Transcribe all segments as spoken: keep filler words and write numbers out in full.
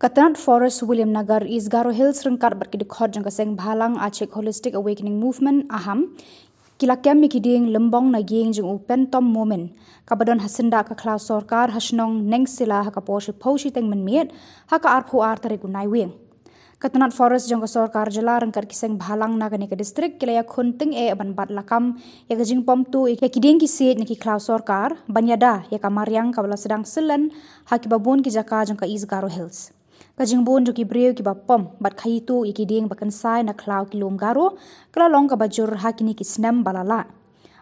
Ka tnat Forest Williamnagar East Garo Hills ryngkat bad ki dkhot jong ka seng bhalang Achik Holistic Awakening Movement, AHAM, ki la kem ïa ki dieng lymbong na ïing jong u Pentom Momin, kaba don ha syndah ka khlaw sorkar ha shnong Nengsila ha ka por shiphew shiteng mynmiet, ha ka arphew ar tarik u Naiwieng. Ka tnat Forest jong ka sorkar jylla ryngkat ki seng bhalang na kane ka district ki la ïakhun tyngeh ban bat lakam ïa ka jingpom tuh ïa ki dieng ki siej na ki khlaw sorkar, ban ïada ïa ka mariang kaba la sdang syllen ha kiba bun ki jaka jong ka East Garo Hills. Ka jingbun jong ki briew kiba pom bad khaii tuh ïa ki dieng ba kynsai na khlaw ki lum Garo ka la long kaba jur ha kine ki snem ba la lah.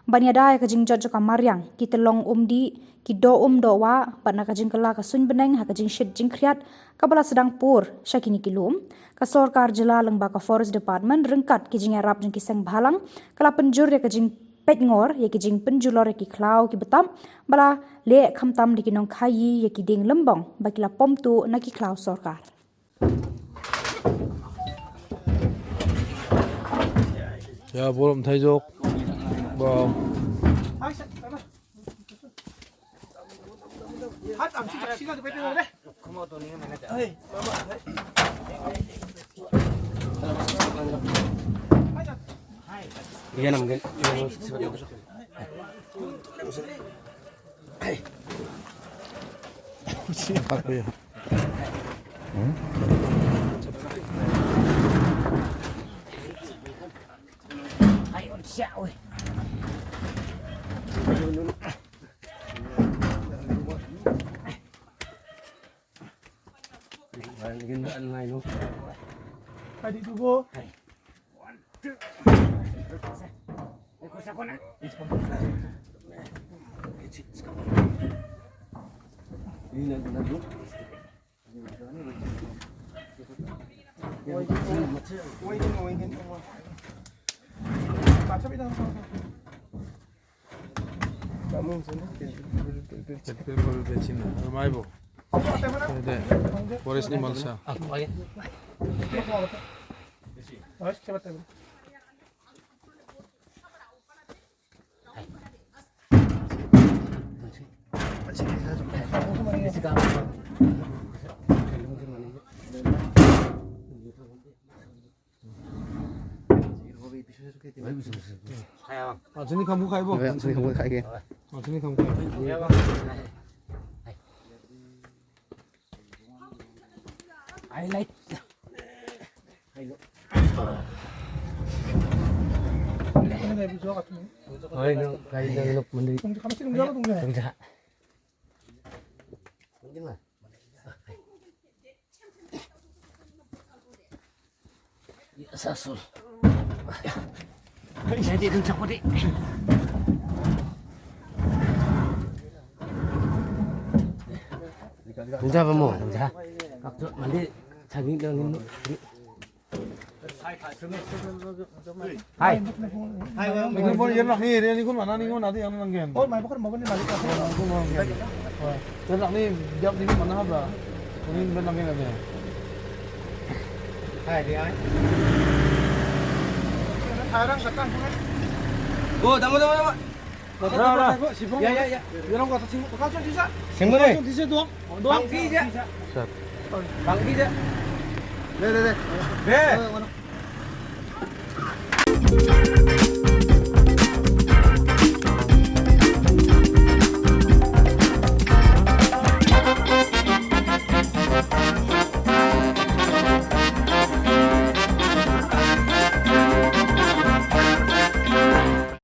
Ban ïada ïa ka jingjot jong ka mariang, ki tyllong um dih, ki doh um doh wah, bad na ka jingkylla ka suiñ bneng ha ka jingshit jingkhriat kaba la sdang pur sha kine ki lum, ka sorkar jylla lyngba ka Forest Department ryngkat ki jingïarap jong ki seng bhalang ka la pynjur ïa ka jingpeit ngor ïa ki jingpynjulor ïa ki khlaw ki btap ba la leh khamtam da ki nongkhaii ïa ki dieng lymbong ba ki la pom tuh na ki khlaw sorkar. Ya, bol mthai jok. Bom. Iya, nam gen. Forest ni malsa. Achini kamu khai bo. Achini kamu khai ke. Achini kamu khai. Ai lai. Ai no, kai no, no, mandi. Tungja. Sasul. Jadi dun chapodi. Nja ba mo, nja. Kak tu mandi chaging dang ni. Hai. Ni kun bon yer nak ni, ni kun mana ni kun nanti yang nanggen. Oh, mai bokor mau ni balik. Yer nak ni jawab ni kun mana apa? Kunin ben nanggen aja. Hai, dia. Arang kata. Oh, tama tama tama. Ra, ra. Ya, ya, ya. Sing mana? Bang Pi je. Bang Pi je. Deh, deh, deh. Deh.